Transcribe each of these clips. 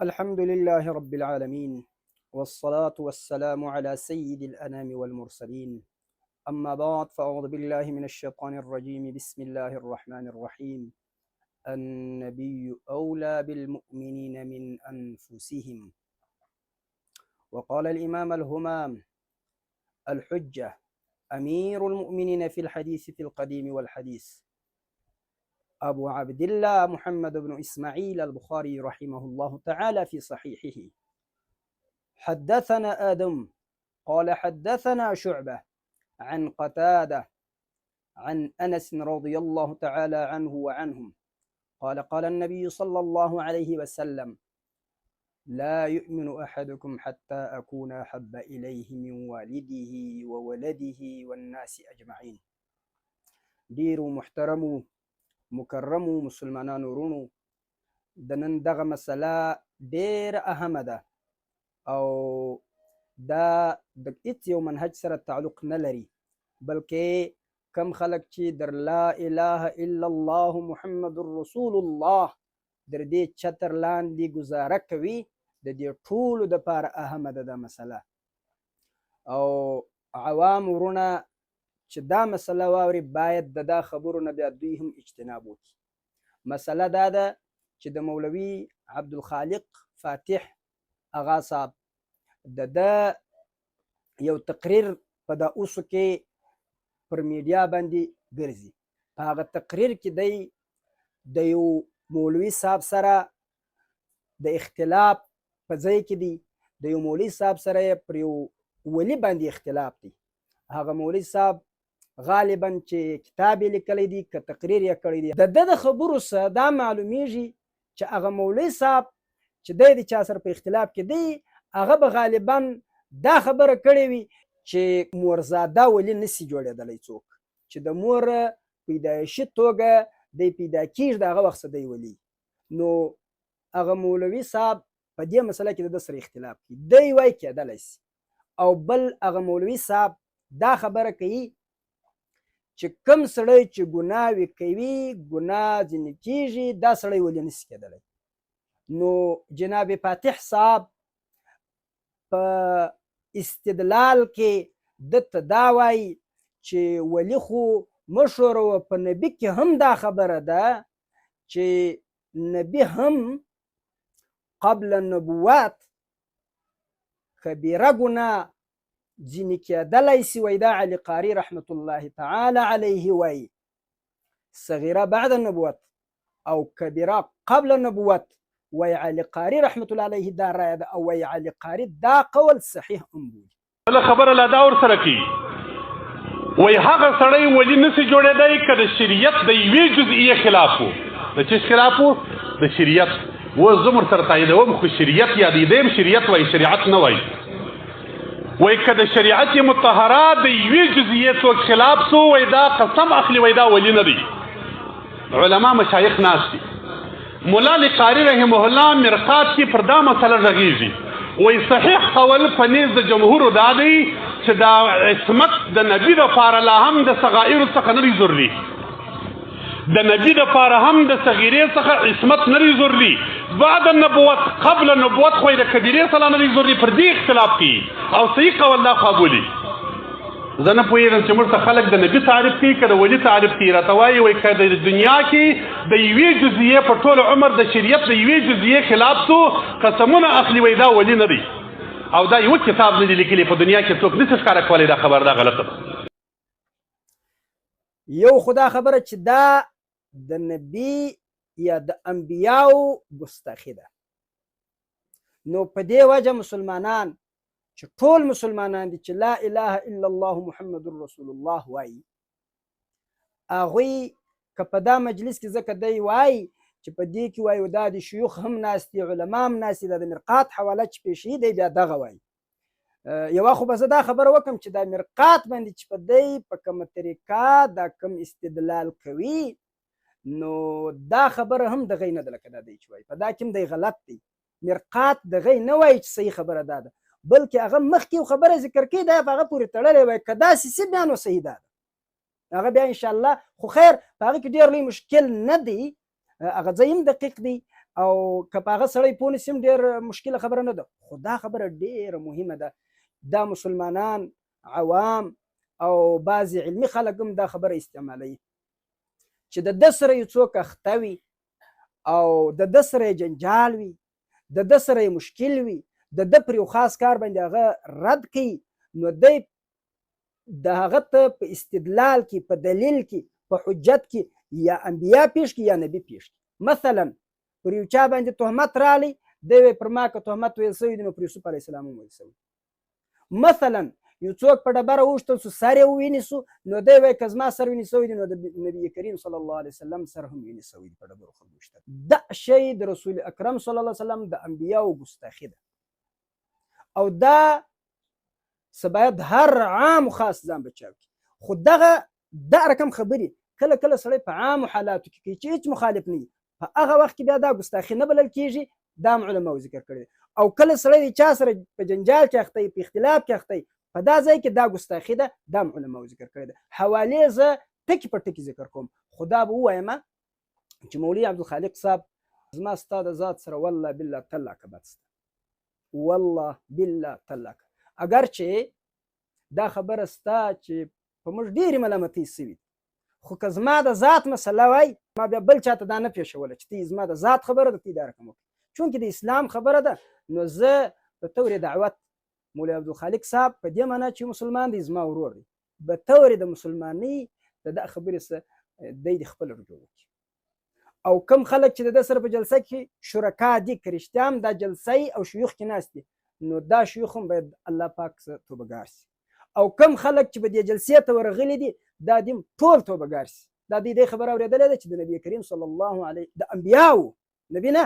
الحمد لله رب العالمين، والصلاة والسلام على سيد الأنام والمرسلين. أما بعد، فأعوذ بالله من الشيطان الرجيم. بسم الله الرحمن الرحيم. النبي أولى بالمؤمنين من أنفسهم. وقال الإمام الهمام الحجة أمير المؤمنين في الحديث في القديم والحديث أبو عبد الله محمد بن إسماعيل البخاري رحمه الله تعالى في صحيحه: حدثنا آدم قال حدثنا شعبة عن قتادة عن أنس رضي الله تعالى عنه وعنهم قال: قال النبي صلى الله عليه وسلم: لا يؤمن أحدكم حتى أكون أحب إليه من والده وولده والناس أجمعين. ډیرو محترمو مکرمو مسلمانانو ورونو، د نن دغه مسله ډیره اهمه ده او دا د هیڅ یو منهج سره تعلق نه لري، بلکې کم خلک چې در لا اله الا الله محمد رسول الله در دې چتر لاندې ګزاره کوي، د دې ټولو دپاره اهمه ده دا مسله. او عوام ورونه چې دا مسله واوري باید د دا خبرو نه بیا دوی هم اجتناب وکړي. مسله دا ده چې د مولوي عبدالخالق فاتح اغا صاحب د ده یو تقریر په دا اوسو کې پر میډیا باندې ګرځي. په هغه تقریر کې دی د یو مولوي صاحب سره د اختلاف په ځای کې دی، د یو مولوي صاحب سره یې پر یو ولي باندې اختلاف دی. هغه مولوي صاحب غالبا چې کتاب یې لیکلی دی که تقریر یې کړی دی، د ده د خبرو څخه دا معلومیږي چې هغه مولوي صاحب چې دی د چا سره په اختلاف کې دی، هغه به غالبا دا خبره کړې وي چې مورزاده ولي نسي جوړېدلی، څوک چې د مور پیدایشي توګه دی پیدا کیږي د هغه وخت څخه دی ولي. نو هغه مولوي صاحب په دې مسله کې د ده سره اختلاف کوي، دی وایي کېدلی سي. او بل هغه مولوي صاحب دا خبره کوي چې کم سړی چې ګناوې کوي ګناه ځینې کیږي، دا سړی ولي نسي کېدلی. نو جناب فاتح صاحب په استدلال کې ده ته دا وایي چې ولي خو مه ښوروه، په نبي کې هم دا خبره ده چې نبي هم قبل النبوات کبیره ګناه ځینې کېدلی سي. وایي دا علي قاري رحمت الله تعالی علیه وایي صغیره بعد النبوت او کبیره قبل النبوت. وایي علي قاري رحمت الله علیه دا رایه ده، او وایي علي قاري دا قول صحیح هم بولي. بله خبره لا دا ورسره کوي، وایي هغه سړی ولي نسي جوړېدی که د شریعت د یوې جزئیې خلاف و. د څه خلاف و؟ د شریعت. اوس زه ورسره تاییدوم، خو شریعت یادېدی هم شریعت وایي، شریعت نه وایي. وایي که د شریعت مطهره د یوې جزئیې څوک خلاف سو، وایي دا قسم اخلي، وایي دا ولي نه دی. علما مشایخ ناست دي. مولا لقاری رحمه الله مرقات کې پر دا مسله غږیږي، وایي صحیح قول په نیز د جمهور دا دی چې دا عصمت د نبی دپاره لا هم د صغائرو څخه نه دی ضروري، د نبی دپاره هم د صغیرې څخه عصمت نه دی ضروري. بعد النبوت قبل النبوت خو یې د کبیرې څخه نه دی ضروري، پر دې اختلاف کوي او صحیح قول دا خوا بولي. زه نه پوهېږم چې موږ ته خلک د نبي تعریف کوي که د ولي تعریف کوي. راته وایي وایي که د دنیا کې د یوې جزئیې په ټول عمر د شریعت د یوې جزئیې خلاف سو، قسمونه اخلي، وایي دا ولي نه دی. او دا یو کتاب نه دی لیکلی په دنیا کې، څوک نسي ښکاره کولی دا خبره، دا غلطه ده. یو خو دا خبره چې دا د نبي یا د انبیاو ګستاخي ده، نو په دې وجه مسلمانان چې ټول مسلمانان دي چې لا اله الا الله محمد رسول الله وایي، هغوی که په دا مجلس کې ځکه دی وایي چې په دې کې وایي دا د شیوخ هم ناست دي، علما هم ناست دي، دا د مرقات حواله چې پېښوي دی بیا دغه وایي. یوه خو به زه دا خبره وکړم چې دا مرقات باندې چې په دی په کومه طریقه دا کوم استدلال کوي، نو دا خبره هم د غی نه ده، لکه دا دی چې وایي په دا کې هم دی غلط دی. مرقات د غی نه وایي چې صحیح خبره دا ده، بلکې هغه مخکې یو خبره ذکر کوي، دا په هغه پورې تړلی وایي که داسې سي بیا نو صحیح دا ده. هغه بیا انشاءالله خو خیر په هغه کې ډېر لوی مشکل نه دی، هغه ځای هم دقیق دی او که په هغه سړی پوه نه سي هم ډېر مشکله خبره نه ده، خو دا خبره ډېره مهمه ده. دا مسلمانان، عوام او بعضې علمي خلک هم دا خبره استعمالوي چې د ده سره یو څوک اخته وي او د ده سره یې جنجال وي، د ده سره یې مشکل وي، د ده پر یو خاص کار باندې هغه رد کوي، نو دی د هغه ته په استدلال کې، په دلیل کې، په حجت کې یا انبیا پیش کی یا نبی پیش کی. مثلا پر یو چا باندې تهمت رالی، دی وایي پر ما که تهمت ویل سوی دی نو پر یوسف علیه السلام هم ویل سوی. مثلا یو څوک په ډبره وویشتل سو، سر یې وویني سو، نو دی وایي که زما سر ویني سوی دی نو د نبی کریم صلی الله علیه وسلم سر هم ویني سوی دی په ډبرو خلکو ویشتل. دا شی د رسول اکرم صلی الله علیه وسلم د انبیاو ګستاخي ده او دا څه باید هر عام خاص ځان بچاو کړي. خو دغه دا رقم خبرې کله کله سړی په عامو حالاتو کې کوي چې هیڅ مخالف نه وي، په هغه وخت کې بیا دا ګستاخي نه بلل کیږي، دا هم علماو ذکر کړی. او کله سړی د چا سره په جنجال کې اخته وي، په اختلاف کې اخته وي، په دا ځای کې دا ګستاخي ده، دا هم علماو ذکر کړی ده. حوالې زه ټکي په ټکي ذکر کوم، خو دا به ووایم چې مولوي عبدالخالق صاحب زما ستا د ذات سره والله بالله تالله که بد سته، والله بالله تالله که، اګر چې دا خبره ستا چې په موږ ډېرې ملامتۍ سوي دي، خو که زما د ذات مسله وای ما بیا بل چاته دا نه پېښوله چې ته زما د ذات خبره ده، ته دا رقم وکړې. چونکې د اسلام خبره ده، نو زه په طور دعوت مولوي عبدالخالق صاحب په دې معنا چې مسلمان دی زما ورور دی، به طور د مسلمانۍ د دا خبرې څه دی د خپل رجوع وکړي. او کم خلک چې د ده سره په جلسه کې شرکا دي، که رښتیا هم دا جلسه او شیوخ کې ناست دي، نو دا شیوخ هم باید الله پاک څه توبهګار سي. او کم خلک چې به دې جلسې ته ورغلي دي، دا دې ټول توبهګار سي. دا دوی دې خبره اورېدلې ده چې د نبی کریم صلی الله علیه د انبیاو نبی نه،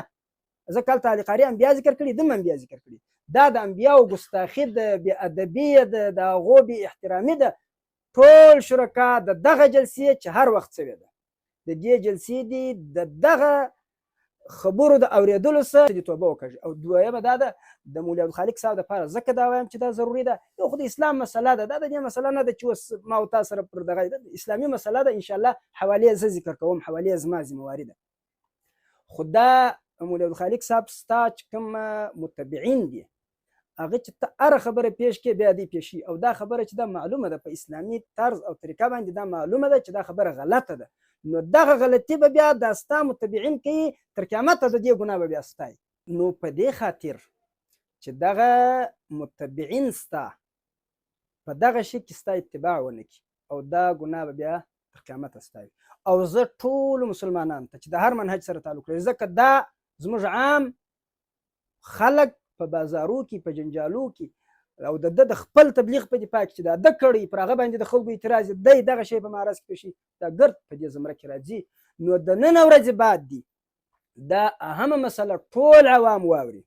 ځکه هلته علي قاري انبیا ذکر کړي، دم انبیا ذکر کړي، دا د انبیاو ګستاخي ده، بې ادبي ده، د هغو بې احترامي ده. ټول شرکا د دغه جلسې چې هر وخت سوې ده، د دې جلسې دي د دغه خبرو د اورېدلو څخه دې توبه وکړي. او دویمه دا ده د مولوي عبدالخالق صاحب دپاره ځکه دا وایم چې دا ضروري ده، یو خو د اسلام مسله ده، دا د دې مسله نه ده چې اوس ما او تا سره پر دغه اسلامي مسله ده، انشاءالله حوالې زه ذکر کوم، حوالې زما ذمهواري ده. خو دا مولوي عبدالخالق صاحب ستا چې کوم متبعین دي، هغه چې ته هره خبره پیش کې بیا دی پیشي، او دا خبره چې دا معلومه ده په اسلامي طرز او طریقه باندې دا معلومه ده چې دا خبره غلطه ده، نو دغه غلطي به بیا دا ستا متبعین کوي تر قیامته، د دې ګناه به بیا ستا. نو په دې خاطر چې دغه متبعین ستا په دغه شي کې ستا اتباع ونه کړي، او دا ګناه به بیا تر قیامته ستا وي. او زه ټولو مسلمانانو ته چې د هر منهج سره تعلق لري، ځکه دا زموږ عام خلک په بازارو کې په جنجالو کې او د ده د خپل تبلیغ په دفاع کې چې دا ده کړی، پر هغه باندې د خلکو اعتراض دی، دغه شی په معرض کې پېښوي، دا ګرد په دې زمره کې راځي. نو د نن ورځې بعد دي دا اهمه مسله ټول عوام واوري،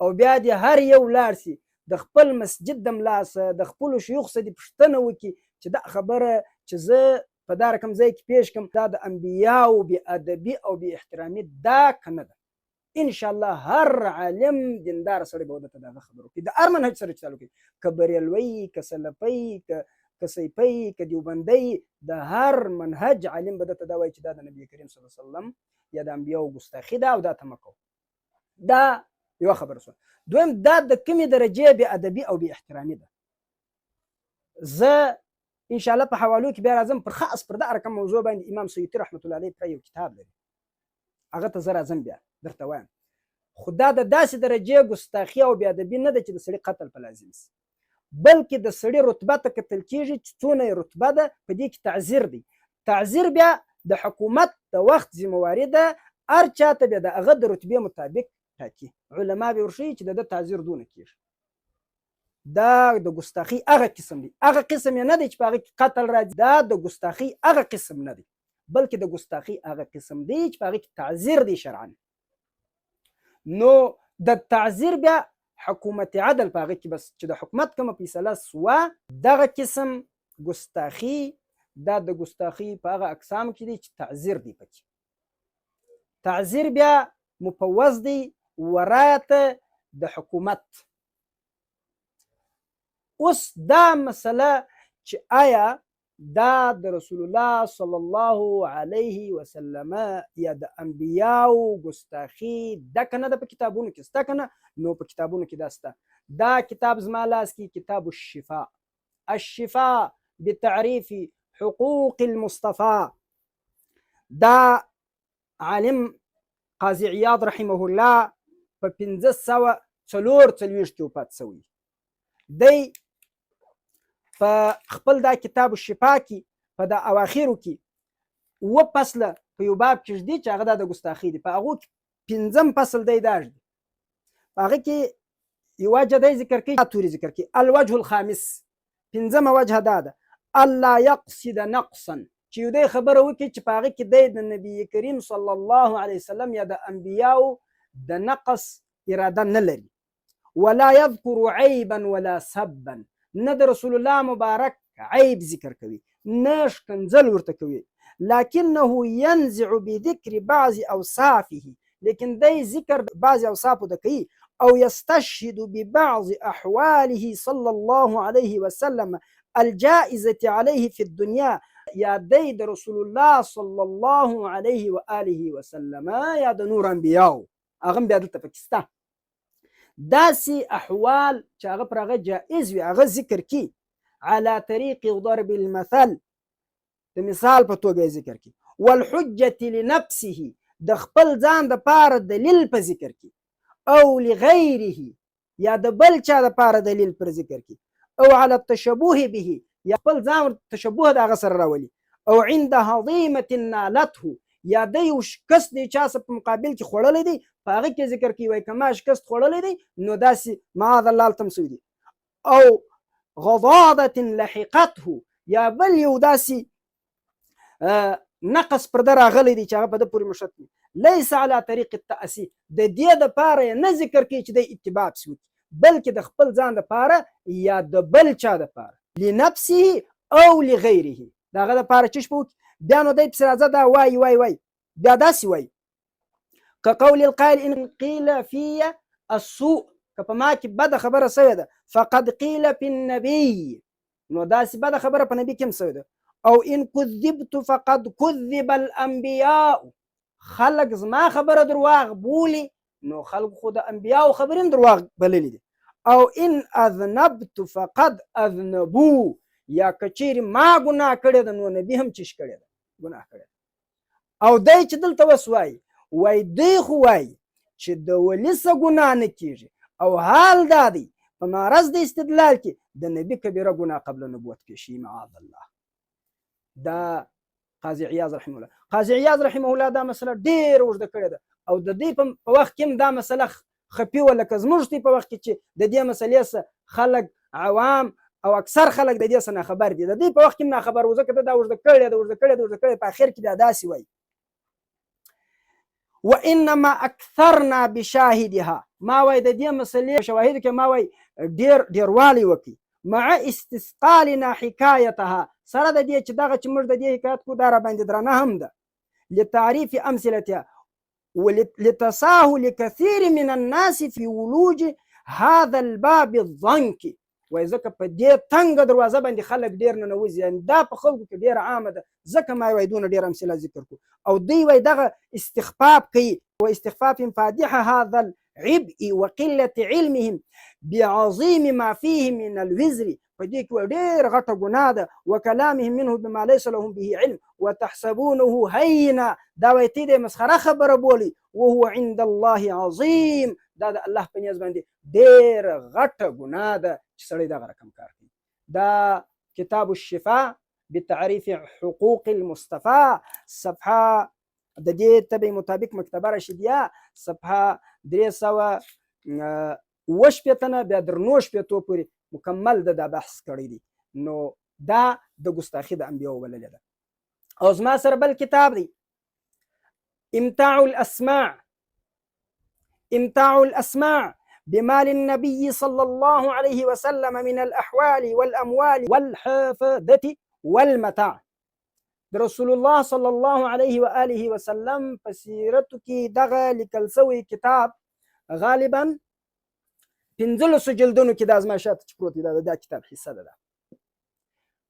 او بیا دې هر یو لاړ سي د خپل مسجد د ملا سه، د خپلو شیوخ څخه دې پوښتنه وکړي چې دا خبره چې زه په دا رقم ځای کې پېښ کړم، دا د انبیاو بې ادبي او بې احترامي دا که نه ده؟ ان شاء الله هر عالم دیندار سړی به ورته دغه خبرو کوي، د هر منهج سره چې تعلق لري، که بریلوي، که سلفي، که سیفي، که دیوبندی، د هر منهج عالم به درته دا وایي چې دا د نبی کریم صلی الله علیه وسلم یا د انبیاو ګستاخي ده او دا ته مه کوه. دا یوه خبره سوه. دویم، دا د کومې درجې بې ادبي او بې احترامي ده؟ زه ان شاء الله په حوالو کې بیا راځم، پر خاص پر دا رقم موضوع باندې امام سیوطي رحمت الله علیه پر یو کتاب لري، هغه ته زه راځم بیا درته وایم. خو دا د داسې درجې ګستاخي او بې ادبي نه ده چې د سړي قتل په لازم سي، بلکې د سړي رتبه ته کتل کېږي چې څونه یې رتبه ده، په دې کې تعذیر دی. تعذیر بیا د حکومت د وخت ذمهواري ده، هر چا ته بیا د هغه د رتبې مطابق ټاکي. علما به ورښيي چې د ده تعذیر دونه کېږي. دا د ګستاخي هغه قسم دی، هغه قسم یې نه دی چې په هغه کې قتل راځي، دا د ګستاخي هغه قسم نه دی، بلکې د ګستاخي هغه قسم دی چې په هغه کې تعذیر دی شرعا. نو د تعذیر بیا حکومت عدل په هغه کې بس چې د حکومت کومه فیصله سوه، دغه قسم ګستاخي دا د ګستاخي په هغه اقسام کې دی چې تعذیر دی پکې. تعذیر بیا مفوض دی ورایته د حکومت. اوس دا مسله چې آیا دا د رسول الله صلی الله علیه وسلم یا د انبیاو ګستاخی ده که نه ده؟ په کتابونو کې سته که نه؟ نو په کتابونو کې دا سته. دا کتاب زما لاس کې کتاب الشفاء، الشفاء بتعریف حقوق المصطفى، دا عالم قاضي عیاض رحمه الله په 544 کې وفات شوی دی. په خپل دا کتاب الشفا کې په دا اواخرو کې اووه فصله په یو باب کې ږدي چې هغه دا د ګستاخۍ دي. په هغو کې پنځم فصل دی دا ږدي، په هغه کې یو وجه دی ذکر کوي، توري ذکر کوي، الوجه الخامس، پنځمه وجه دا ده، الله یقصد نقصا، چې یو دی خبره وکړي چې په هغه کې دی د نبی کریم صلی الله علیه وسلم یا د انبیاو د نقص اراده نه لري، ولا يذكر عيبا ولا سبا، نه د رسول الله مبارک عیب ذکر کوي، نه ښکنځل ورته کوي، لكنه ينزع بذكر بعض اوصافه، لیکن دی ذکر بعض اوصافو د کوي، او يستشهد ببعض احواله صلى الله عليه وسلم الجائزة عليه في الدنيا، یا دی د رسول الله صلى الله عليه وآله وسلم یا د نور انبیاو هغه بیا دلته پکې سته داسې احوال چې هغه پر هغه جائز وي هغه ذکر کی، على طریق ضرب المثل، د مثال په توګه یې ذکر کی، والحجة لنفسه، د خپل ځان د پاره دلیل په ذکر کی، او لغیره، یا د بل چا د پاره دلیل پر ذکر کی، او على التشبه به، یا خپل ځان تشبه د هغه سره راولي، او عند هضیمة نالته، یا د یو شکست د چا سره په مقابل کې خوړلی دی په هغه کې ذکر کوي، وایي که ما شکست خوړلی دی نو داسې معاذ الله هلته هم سوي دي، او غضاضة لحقته، یا بل یو داسې نقص پر ده راغلی دی چې هغه په ده پورې مشت وي، ليس على طریق التأسي، د دې دپاره یې نه ذکر کوي چې دی اتباع پسې وکړي، بلکې د خپل ځان دپاره یا د بل چا دپاره، لنفسه او لغیره، د هغه دپاره چې شپه وکړي. بیا نو دی پسې راځه دا وایي وایي وایي، بیا داسې وایي، كقول القائل إن قيل في السوء، که په ما کې بده خبره سوې ده، فقد قيل في النبي، نو داسې بده خبره په نبي کې هم سوې ده، او إن كذبت فقد كذب الأنبياء، خلق زما خبره درواغ بولي نو خلق خو د انبیاو خبرې هم درواغ بللي دي، او إن أذنبت فقد أذنبو، یا که چیرې ما ګناه کړې ده نو نبي هم چیش کړې ده، ګناه کړې ده. او دی چې دلته اوس وایي، وایي دوی خو وایي چې د ولي څه ګناه نه کیږي، او حال دا دی په معرض د استدلال کې د نبي کبیره ګناه قبل نبوت پېښوي، معاذ الله. دا قاضي عیاض رحمه الله، قاضي عیاض رحمه الله دا مسله ډېره اوږده کړې ده، او د دې په وخت کې هم دا مسله خپي وه، لکه زموږ په وخت کې چې د دې مسلې څخه خلک عوام او اکثر خلک د دې څخه ناخبر دي، د دې په وخت کې هم ناخبر وو، ځکه ده دا اوږده کړې ده، اوږده کړې ده، اوږده کړې، په اخر کې بیا داسې وایي، وانما اکثرنا بشاهدها، ما وایي د دې مسلې شواهدو کې ما وایي ډېر ډېروالی وکړي، مع استثقالنا حکایتها، سره د دې چې دغه چې موږ د دې حکایت کو دا راباندې درنه هم ده، لتعریف امثلتها ولتساهل كثير من الناس في ولوج هذا الباب الضنك، وایي ځکه په دې تنګه دروازه باندې خلک ډېر ننوځي، یعنې دا په خلکو کې ډېره عامه ده، ځکه ما وایي دونه ډېره امثله ذکر کړو، او دوی وایي دغه استخفاف کوي، واستخفافهم فادح هذا العبء وقلة علمهم بعظيم ما فيه من الوزر، په دې کې ډېر غټه ګناه ده، وکلامهم منه بما ليس لهم به علم وتحسبونه هینا، دا وایي ته د مسخره خبره بولي، وهو عند الله عظیم، دا د الله په نیز باندې ډېر غټه ګناه ده چې سړی دغه رقم کار کوي. دا کتاب الشفاء بتعریف حقوق المصطفى، صفحه د دې طبع مطابق مکتبه رشیدیه، صفحه 367 نه بیا تر 69 پورې مکمل د دا بحث کړی دی. نو دا د ګستاخي د انبیاو بللې ده. او زما سره بل کتاب دی، امتاع الاسماع، امتاع الاسماع بما للنبي صلى الله عليه وسلم من الأحوال والأموال والحفظة والمتاع. د رسول الله صلی الله علیه و آله وسلم په سیرتو کې دغه لیکل سوی کتاب غالبا 15 جلدونو کې دا زما شاته چې پروت دی دا کتاب حصه ده.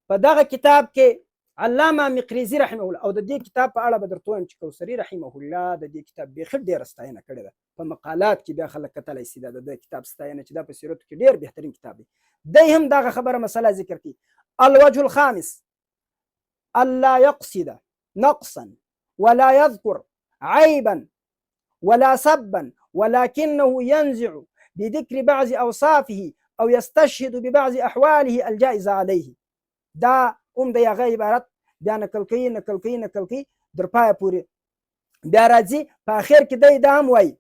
په دغه کتاب کې علامه مقریزي رحمه الله، او د دې کتاب په اړه به درته ووایم چې کوثري رحمه الله د دې کتاب بیخي ډېره ستاینه کړې ده. په مقالات کې بیا خلک کتلی سي دا د ده کتاب ستاینه چې دا په سیرتو کې ډېر بهترین کتاب دی. دی هم دغه خبره مسله ذکر کوي. الوجه الخامس الا يقصد نقصا ولا يذكر عيبا ولا سبا، ولكنه ينزع بذكر بعض أوصافه أو يستشهد ببعض أحواله الجائزة عليه. دا هم د هغه عبارت بیا نقل کوي نقل کوي نقل کوي در پایه پورې بیا راځي. په اخر کې دی دا هم وایي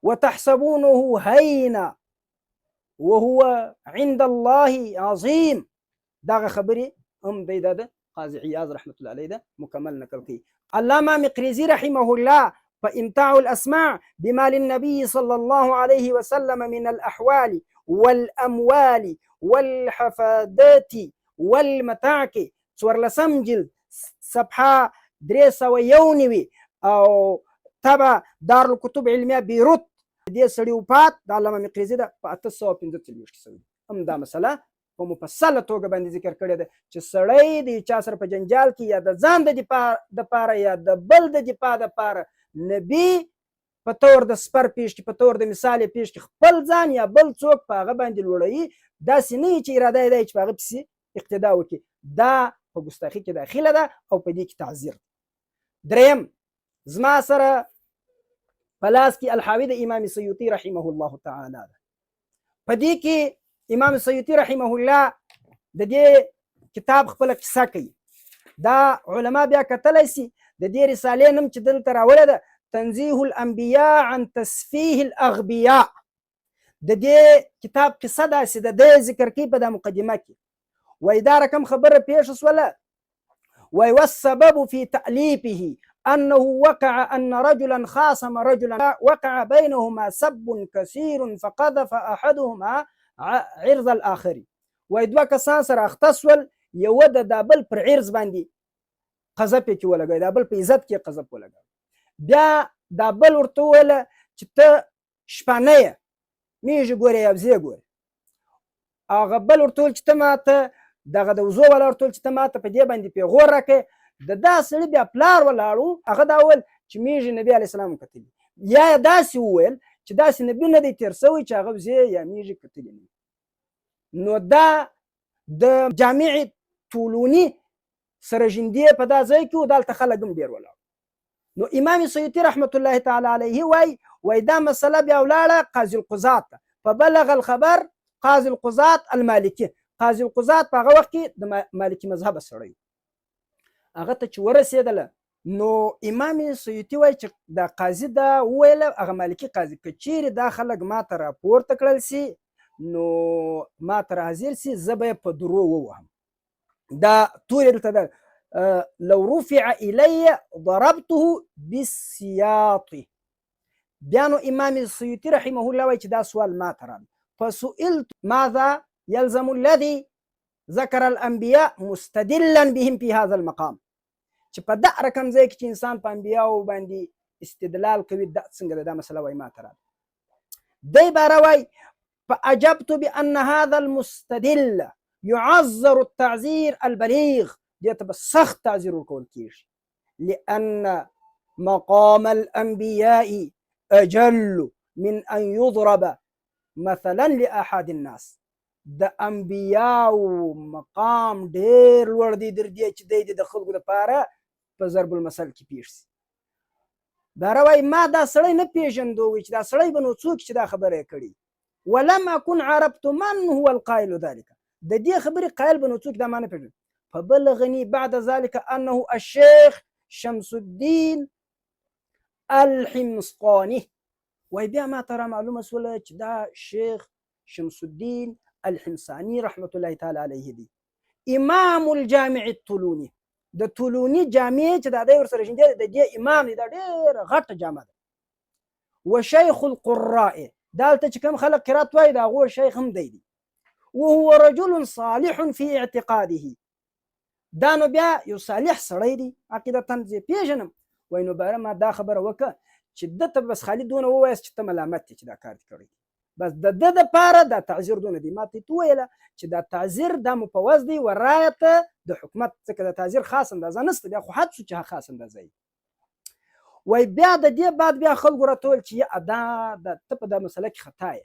وتحسبونه هینا وهو عند الله عظیم. دغه خبرې هم دی دا د قاضي عیاض رحمت الله علیه ده مکمل نقل کوي. علامه مقریزي رحمه الله فإمتاع الأسماع بما للنبي صلى الله عليه وسلم من الأحوال والأموال والحفادات والمتاع کې څوارلسم جلد صفحه 391 او تبع دارالکتب علمیه بیروت. دې سړي وفات د علامه مقریزي ده په 845 کې سوی. هم دا مسله په مفصله توګه باندې ذکر کړې ده چې سړی د یو چا سره په جنجال کې یا د ځان د دفاع دپاره یا د بل د دفاع دپاره نبي په تور د سپر پیش کړي، په تور د مثال یې پیش کړي، خپل ځان یا بل څوک په هغه باندې لوړوي، داسې نه وي چې اراده یې دی چې په هغه پسې اقتدا وکړي. دا په ګستاخي کې داخله ده او په دې کې تعذیر. دریم، زما سره په لاس کې الحاوي د امام سیوطي رحمه الله تعالی ده. په دې کې امام سیوطي رحمه الله د دې کتاب خپله قصه کوي. دا علما بیا کتلی سي د دې رسالې نوم چې دلته راوړې ده تنزیه الانبیاء عن تسفیه الاغبیاء. د دې کتاب قصه داسې ده، دی ذکر کوي په دا مقدمه کې، وایي دا رقم خبره پېښه سوله، وایي والسبب في تأليفه أنه وقع أن رجلا خاصم رجلا وقع بينهما سب كثير فقذف أحدهما عرض الآخر. وایي دوه کسان سره اخته سول، یوه د دا بل پر عرض باندې قذف یې کې ولګوی، دا بل په عزت کې قذف ولګوی. بیا دا بل ورته وویله چې ته شپانه یې، میږي ګورې یا وزې ګورې. هغه بل ورته وویل چې ته ماته دغه د وزو والا ورته وویل چې ته ماته په دې باندې پیغور راکړې. د دا سړي بیا پلار ولاړ و، هغه دا وویل چې میږي نبي علیه السلام کتلي، یا یې داسې وویل چې داسې نبي نه دی تېر سوی چې هغه وزې یا میږي کتلي نه. نو دا د جامع طولوني سره ژیندې په دا ځای کې و، دلته خلک هم ډېر ولاړ. نو امام سیوطي رحمت الله تعالی علیه وایي دا مسله بیا ولاړه قاضي القضات ته، فبلغ الخبر قاضي القضات المالکي. قاضي القضات په هغه وخت کې د مالکي مذهبه سړی و. هغه ته چې ورسېدله نو امام سیوطي وایي چې دا قاضي دا وویله، هغه مالکي قاضي، که چیرې دا خلک ما ته راپورته کړل سي نو ما ته راحاضر سي، زه به یې په درو ووهم. دا تورې دلته ده، لو رفع الی ضربته بالسیاط. بیا نو امام سیوطي رحمه الله وایي چې دا سوال ما ته راغی، فسئلت ماذا يلزم الذي ذكر الانبیاء مستدلا بهم في هذا المقام، چې په دا رقم ځای کې چې انسان په انبیاو باندې استدلال کوي دا څنګه ده؟ دا مسله وایي ما ته راغله. دی باره وایي فأجبت بأن هذا المستدل يعذر التعذير البليغ، دې ته به سخت تعذير ورکول کېږي، لأن مقام الأنبياء أجل من أن يضرب مثلا لأحد الناس. د انبیاو مقام ډېر لوړ دی در دې چې دی د خلکو دپاره په ضرب المثل کې پېښ سي. باره وایي ما دا سړی نه پېژندو، وایي چې دا سړی به نو څوک چې دا خبره یې کړې، ولم اكن عرفت من هو القائل ذلك، د دې خبرې قائل به نو څوک دا ما نه پېژند. فبلغني بعد ذلك انه الشيخ شمس الدين الحمصقاني. وایي بیا ما ته را معلومه سوله چې دا شیخ شمس الدين الحمصاني رحمة الله تعالی علیه دی، امام الجامع الطولوني، د طولوني جامع چې دا دی ورسره ژوندی دی، د دې امام دی، دا ډېره غټه جامع ده. وشیخ القراء، دالته چې کوم خلک قرات وایي د هغو شیخ هم دی. وهو رجل صالح في اعتقاده، دا نو بیا یو صالح سړی دی عقیدتا، زه یې پېژنم. وایي نو باره ما دا خبره وکړه چې ده ته بس خالي دونه ووایاست چې ته ملامت یې چې دا کار دې کړی. بس د ده دپاره دا تعذیر دونه دی. ما ته ته ویله چې دا تعذیر دا مفوض دی ورایه ته د حکومت، ځکه د تعذیر خاص اندازه نشته، بیا خو حد شو چې خاص اندازه وي. وای بیا د دې بعد بیا خلکو راته وویل چې یا دا د ته په دا مسله کې خطا یې.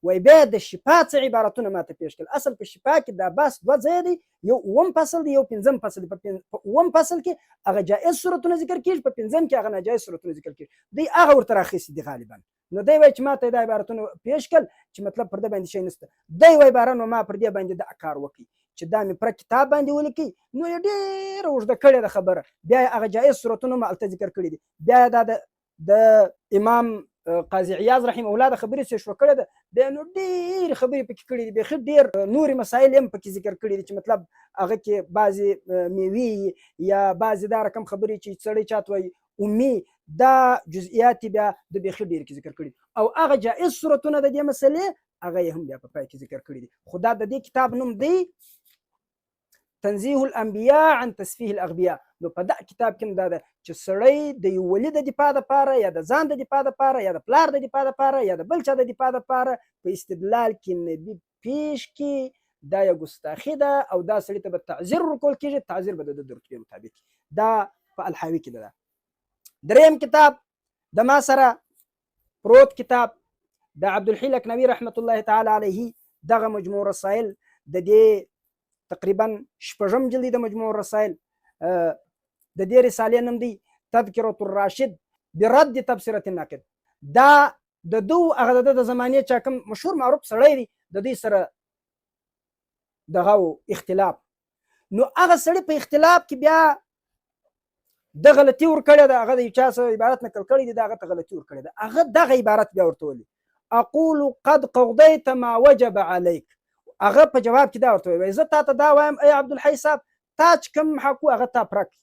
وای بیا د شفا څه عبارتونه ماته پیش کړل. اصل په شفا کې دا بحث دوه ځایه دی، یو اووم فصل دی، یو پنځم فصل دی. په اووم فصل کې هغه جائز صورتونه ذکر کیږي، په پنځم کې هغه ناجایز صورتونه ذکر کیږي. دی هغه ورته راخیستي دي غالبا. نو دی وایي چې ماته دا عبارتونه پیش کړل چې مطلب پر ده باندې شی نشته. دی وایي باره نو ما پر دې باندې دا کار وکړي چې دا مې پر کتاب باندې ولیکي. نو یې ډېره اوږده کړې ده خبره. بیا یې هغه جایز صورتونه هم هلته ذکر کړي دي. بیا یې دا د امام قاضي عیاض رحمه الله د خبرې څه شروع کړې ده، بیا نو ډېرې خبرې پکې کړې دي، بیخي ډېر نورې مسایل هم پکې ذکر کړي دي چې مطلب هغه کې بعضې میوې یا بعضې دا رقم خبرې چې سړی چاته وایي امي، دا جزئیات بیا د بیخي ډېر کې ذکر کړي دي. او هغه جایز صورتونه د دې مسلې هغه یې هم بیا په پای کې ذکر کړي دي. خو دا د دې کتاب نوم دی تنزیه الانبیاء عن تسفیه الاغبیاء. نو په دا کتاب کې هم دا ده چې سړی د یو ولي د دفاع دپاره یا د ځان د دفاع دپاره یا د پلار د دفاع دپاره یا د بل چا د دفاع دپاره په استدلال کې نبي پیش کړي، دا یو ګستاخي ده او دا سړي ته به تعذیر ورکول کېږي، تعذیر به د ده د رتبې مطابق. دا په الحاوي کې ده. دریم کتاب د ما سره پروت کتاب د عبدالحی لکنوي رحمت الله تعالی علیه دغه مجموع رسائل د دې تقریبا شپږم جلد د مجموع الرسائل د دې رسالې نوم دی تذکرة الراشد برد تبصرة الناقد. دا د دو هغه د زمانې چا کوم مشهور معروف سړی دی د دوی سره دغه اختلاف. نو هغه سړی په اختلاف کې بیا د غلطي ورکړې ده، هغه د یو چا سره عبارت نقل کړی دی، دا هغه ته غلطي ورکړې ده، هغه دغه عبارت بیا ورته ولي اقول قد قضیت ما وجب عليک. هغه په جواب کې دا ورته وایي زه تا ته دا وایم ای عبدالحی صاحب، تا چې کوم حق هغه تا پوره کړي،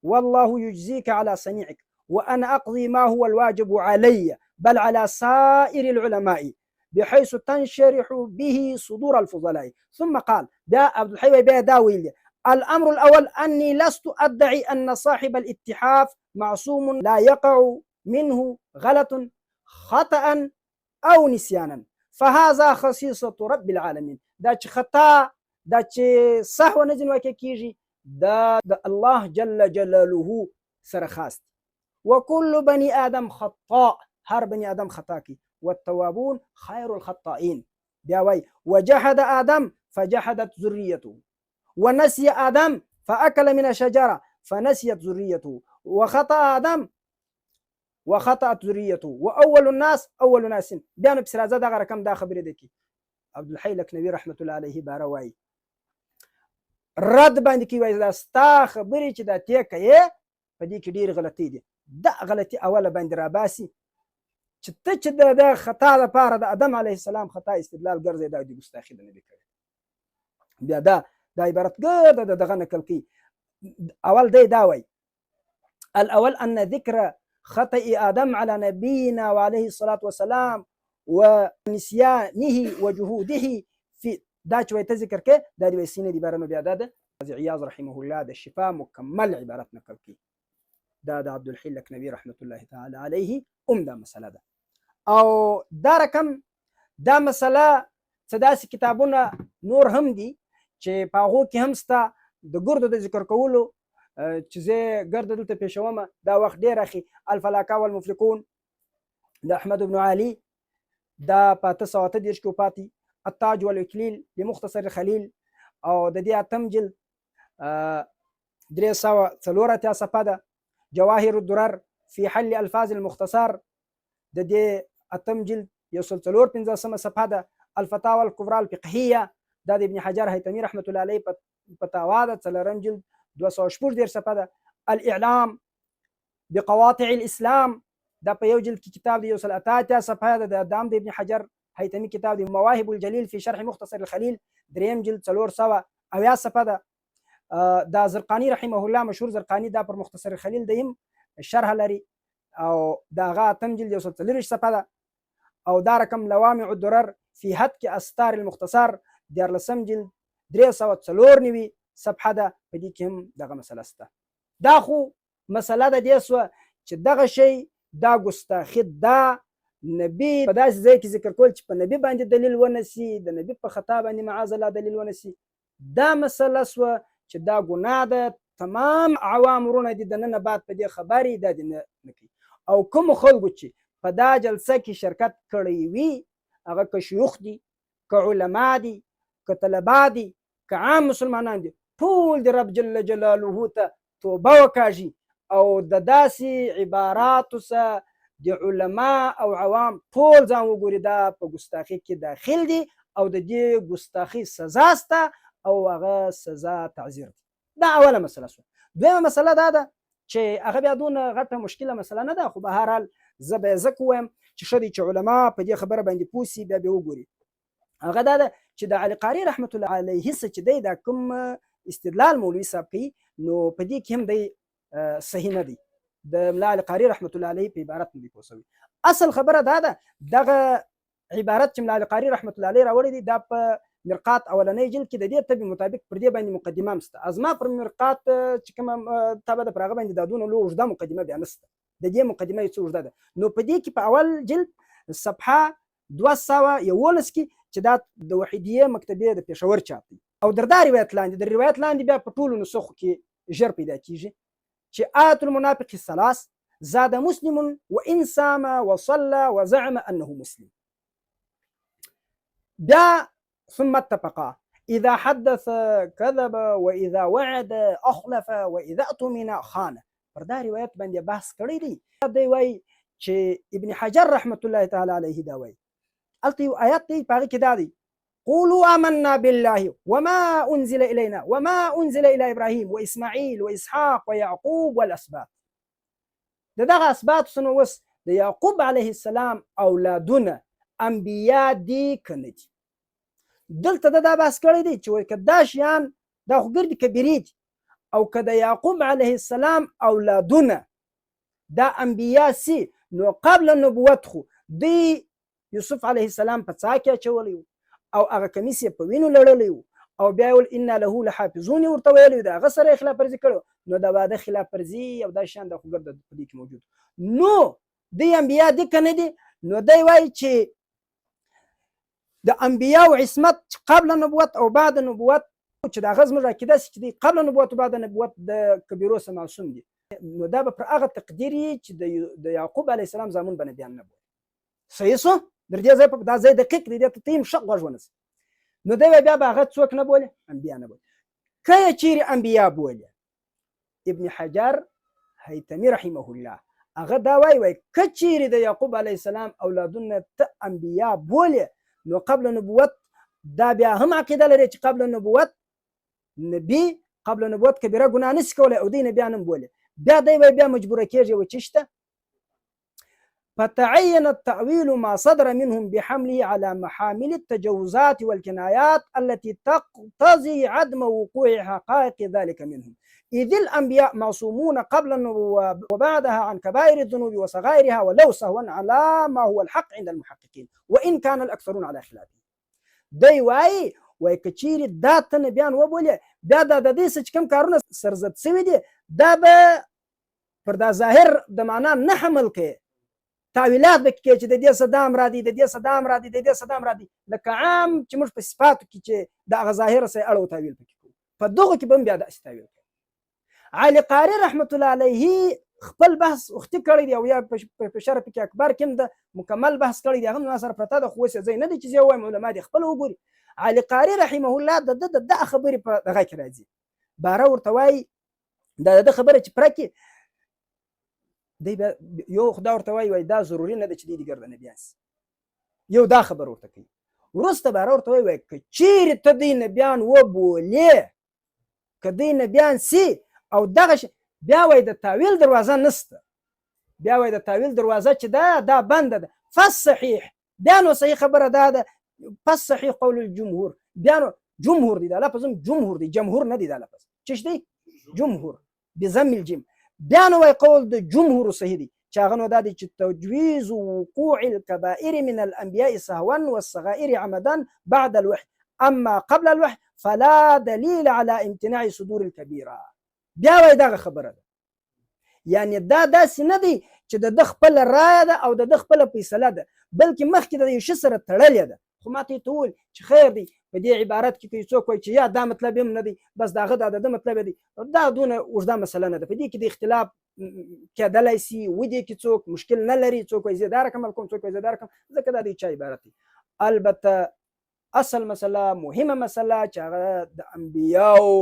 والله يجزيك على صنيعك وأنا أقضي ما هو الواجب علي بل على سائر العلماء بحيث تنشرح به صدور الفضلاء. ثم قال بیا عبد الحي بیا دا ویل الأمر الأول أني لست أدعي أن صاحب الاتحاف معصوم لا يقع منه غلط خطأ أو نسيانا فهذا خصيصة رب العالمين. دا چې خطا دا چې سهو نه ځین واقع کیږي دا د الله جل جلاله سره خاص دی. وكل بني آدم خطاء، هر بني آدم خطا کوي، والتوابون خير الخطائين. بیا وایي وجحد آدم فجحدت ذريته ونسي آدم فأكل من الشجرة فنسيت ذريته وخطأ آدم وخطأت ذريته وأول الناس أول ناس. بیا نو پسې راځه دغه رقم دا خبرې ده کې عبدالحی لکنوي رحمة الله علیه باره وایي رد باندې کوي، وایي دا ستا خبرې چې دا تې کوې په دې کې ډېرې غلطۍ دي. دا غلطي اوله باندې راباسي چې ته چې د خطا لپاره د آدم علیه السلام خطا استدلال ګرځې، دا د ګستاخي د نبي کړې. بیا دا عبارت ګرده د دغه نقل کوي. اول دی دا وایي الأول أن ذكر خطأ آدم على نبينا وعليه الصلاة والسلام ونسيانه وجهوده في دا چې وایي ته ذکر کې دا د ویسینې دی باره. نو بیا دا د قاضي عیاض رحمه الله د شفا مکمل عبارت نقل کوي. دا د عبدالحی لکنوي رحمة الله تعالی علیه هم دا مسله ده. او دا رقم دا مسله څه داسې کتابونه نور هم دي چې په هغو کې هم سته د ګردو د ذکر کولو چې زه ګرد دلته پېښوم دا وخت ډېر اخي. الفلاکا والمفلقون د احمد بن علي دا په 838 کې وفات دی. التاج والاکلیل لمختصر الخلیل او د دې اتم جلد 384 صفحه ده. جواهر الدرر في حل الفاظ المختصر د دې اتم جلد 154 صفحه ده. الفتاوى الكبرى الفقهيه دا د ابن حجر هیتمي رحمة الله علیه فتاوا ده، څلورم جلد 236 صفحه ده. الاعلام بقواطع الاسلام دا په یو جلد کې کتاب دی، 188 صفحه ده. د دام د ابن حجر هیتمي کتاب دی. مواهب الجلیل في شرح مختصر الخلیل دریم جلد 470 صفحه ده. دا زرقانی رحمه الله مشهور زرقانی دا پر مختصر الخلیل دی هم شرح لري او دا هغه اتم جلد 124 صفحه ده. او دا رقم لوامع الدرر في هتك استار المختصر دیارلسم جلد 394 صفحه ده. په دې کې هم دغه مسله سته. دا خو مسله د دې سوه چې دغه شی دا ګستاخي ده نبی په داسې ځای کې ذکر کول چې په نبی باندې دلیل ونه سي، د نبی په خطا باندې معاذ الله دلیل ونه سي، دا مسله سوه چې دا ګناه ده. تمام عوام وروڼه دي د ننه بعد په دې خبرې دا دې نه نه کوي. او کومو خلکو چې په دا جلسه کې شرکت کړی وي، هغه که شیوخ دي، که علما دي، که طلبا دي، که عام مسلمانان دي، ټول د رب جل جلاله ته توبه وکاږي او د داسې عباراتو څخه د علما او عوام ټول ځان وګوري، دا په ګستاخي کې داخل دي او د دې ګستاخي سزا سته او هغه سزا تعذیر دی. دا اوله مسله سوه. دویمه مسله دا ده چې هغه بیا دونه غټه مشکله مسله نه ده، خو به هر حال زه به یې ځکه ووایم چې ښه دی چې علما په دې خبره باندې پوه سي، بیا به وګوري. هغه دا ده چې د علي قاري رحمت الله علیه څه چې دی دا کوم استدلال مولوي صاحب کوي، نو په دې کې هم دی صحیح نه دی، د ملا علي قاري رحمت الله علیه په عبارت نه دی پوه سوی. اصل خبره دا ده، دغه عبارت چې ملا علي قاري رحمت الله علیه راوړی دی، دا په مرقات اولنۍ جلد کې د دې طبې مطابق پر دې باندې مقدمه هم شته. ازما پر مرقات چې کومه طبع ده پر هغه باندې دا دونه لو اوږده مقدمه بیا نشته، د دې مقدمه یې څه اوږده ده. نو په دې کې په اول جلد صفحه 211 کې چې دا د وحیدیه مکتبې د پېښور چاپ دی، او در دا روایت لاندې، د روایت لاندې بیا په ټولو نسخو کې ژر پیدا کیږي چې آیت المنافق ثلاث زاد مسلم وإن سام وصلى وزعم أنه مسلم. بیا ثم اتفقا إذا حدث كذب وإذا وعد أخلف وإذا اؤتمن خان. پر دا روایت باندې بحث کړی دی. دی وایي چې ابن حجر رحمت الله تعالی علیه دا وایي، هلته یو آیت دی په هغې کې دا دی: قولوا آمنا بالله وما أنزل إلينا وما أنزل إلى إبراهيم وإسماعيل وإسحاق ويعقوب والأسباط. د دغه اسباط څخه اوس د یعقوب علیه السلام اولادونه انبیا دي که نه دي؟ دلته ده دا بحث کړی دی چې وایي که دا شیان دا خو ګردي کبیرې دي، او که د یعقوب علیه السلام اولادونه دا انبیا سي، نو قبل نبوت خو دوی یوسف علیه السلام په څاه کې اچولی و او هغه کمیس یې په وینو لړلی و، او بیا یې ویل انا له لحافظون یې ورته ویلی و، د هغه سره یې خلاف ورزي کړې وه. نو د واده خلاف ورزي او دا شیان دا خو ګرده په دې کې موجود. نو دوی انبیا دي که نه دي؟ نو دی وایي چې د انبیاو عصمت قبل نبوت او بعد نبوت، چې د هغه زموږ عقیده سي چې دوی قبل نبوت او بعد نبوت د کبیرو څخه معصوم دي، نو دا به پر هغه تقدیر یي چې د یعقوب علیه السلام زامن به نبیان نه بولي. صحیح سو؟ در دې ځای په دا ځای دقیق دی، دې ته ته هم ښه غوږ ونیسه. نو دی بیا به هغه څوک نه بولي؟ انبیا نه بولي. که یې چیرې انبیا بولي، ابن حجر هیتمي رحمه الله هغه دا وایي، وایي که چیرې د یعقوب علیه السلام اولادونه ته انبیا بولې، نو قبل نبوت دا بیا هم عقیده لري چې قبل نبوت نبی قبل نبوت کبیره ګناه نشي کولی او دوی نبیان هم بولي. بیا دی وایي بیا مجبوره کېږي و چې شته فتعين التأويل ما صدر منهم بحمله على محامل التجاوزات والكنايات التي تقتضي عدم وقوع حقائق ذلك منهم، إذ الأنبياء معصومون قبل النبوة وبعدها عن كبائر الذنوب وصغائرها ولو سهوا على ما هو الحق عند المحققين وإن كان الأكثرون على خلافه. دی وایي وایي که چیرې دا ته نبیان وبولې، بیا دا د دې څه چې کوم کارونه سرزد سوي دي دا به پر دا ظاهر د معنا نه حمل کوي، تاویلات به کې چې د دې څه دام را دي، د دې څه دام را دي، د دې څه دام را دي، لکه عام چې موږ په صفاتو کې چې د هغه ظاهر سره اړو تاویل پکې کوو، په دغو کې به هم بیا داسې تاویل کوي. علي قاري رحمت الله علیه خپل بحث وختي کړی دی او یا په شرح فقه اکبر کې هم د مکمل بحث کړی دی، هغه هم زما سره پرته ده، خو اوس یې ځای نه دی چې زه یې ووایم، علما دې خپله وګوري. علي قاري رحمه الله د ده د دغه خبرې په دغه کې راځي، باره ورته وایي دا د ده خبره چې پره کې دی بیا یو خدا ورته وایي، وایي دا ضروري نه ده چې دوی دې ګرده نبیان سي، یو دا خبره ورته کوي. وروسته باره ورته وایي، وایي که چیرې ته دوی نبیان وبولې، که دوی نبیان سي او دغه شي، بیا وایي د تاویل دروازه نسته، بیا وایي د تاویل دروازه چې ده دا بنده ده. فالصحیح، بیا نو صحیح خبره دا ده، فالصحیح قول الجمهور، بیا نو جمهور دی، دا لفظ هم جمهور دی، جمهور نه دی، دا لفظ چش دی؟ جمهور بضم الجيم. بیا نو وایي قول د جمهور صحیح دی چې هغه نو دا دی چې تجویز وقوع الكبائر من الانبیاء سهوا والصغائر عمدا بعد الوحي، اما قبل الوحي فلا دلیل على امتناع صدور الكبيره. بیا وایي دغه خبره ده، یعنی دا داسې نه دی چې چې د ده خپله رایه ده او د ده خپله فیصله ده، بلکې مخکې د یو شي سره تړلې ده. خو ما ته یې ته وویل چې خیر دی، په دې عبارت کې که یو څوک وایي چې یا دا مطلب هم نه دی، بس د هغه دا د ده مطلب دی، دا دونه اوږده مسله نه ده، په دې کې د اختلاف کېدلی سي، ودې کې څوک مشکل نه لري، څوک وایي زه دا رقم کوم، څوک وایي زه دا رقم، ځکه دا د چا عبارت دی. البته اصل مسله، مهمه مسله چې هغه د انبیاو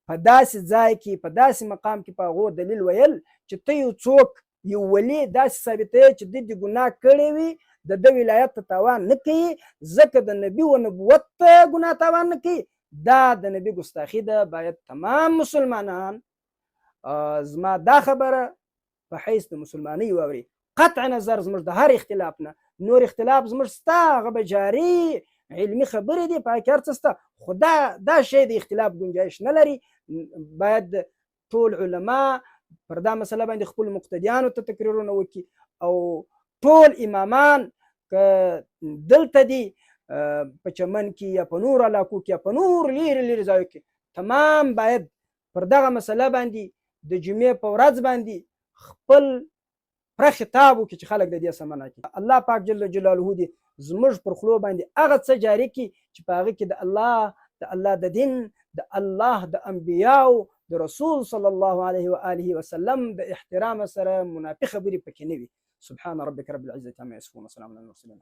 په داسې ځای کې، په داسې مقام کې په هغو دلیل ویل چې ته یو څوک، یو ولی داسې ثابتوي چې ده دې ګناه کړې وي، د ده ولایت ته تاوان نه کوي، ځکه د نبي و نبوت ته ګناه تاوان نه کوي، دا د نبي ګستاخي ده. باید تمام مسلمانان زما دا خبره په حیث د مسلمانۍ واوري، قطع نظر زموږ د هر اختلاف نه، نور اختلاف زموږ سته، هغه به جاري علمي خبرې دي، په هغې کې هر څه سته، خو دا شی د اختلاف ګنجایش نه لري. باید ټول علما پر دا مسله باندې خپل مقتدیانو ته تقریرونه وکړي، او ټول امامان که دلته دي په چمن کې یا په نورو علاقو کې یا په نورو لیرې لیرې ځایو کې، تمام باید پر دغه مسله باندې د جمعې په ورځ باندې خپل پر خطاب وکړي چې خلک د دې سمنه کړي. الله پاک جل جلاله دې زموږ پر خولو باندې هغه څه جاري کړي چې په هغه کې د الله، د الله د دین، د الله د انبیاو، د رسول صلی الله علیه و آله وسلم د احترام سره منافي خبرې پکې نه وي. سبحان ربک رب العزة عما يصفون وسلام على المرسلين.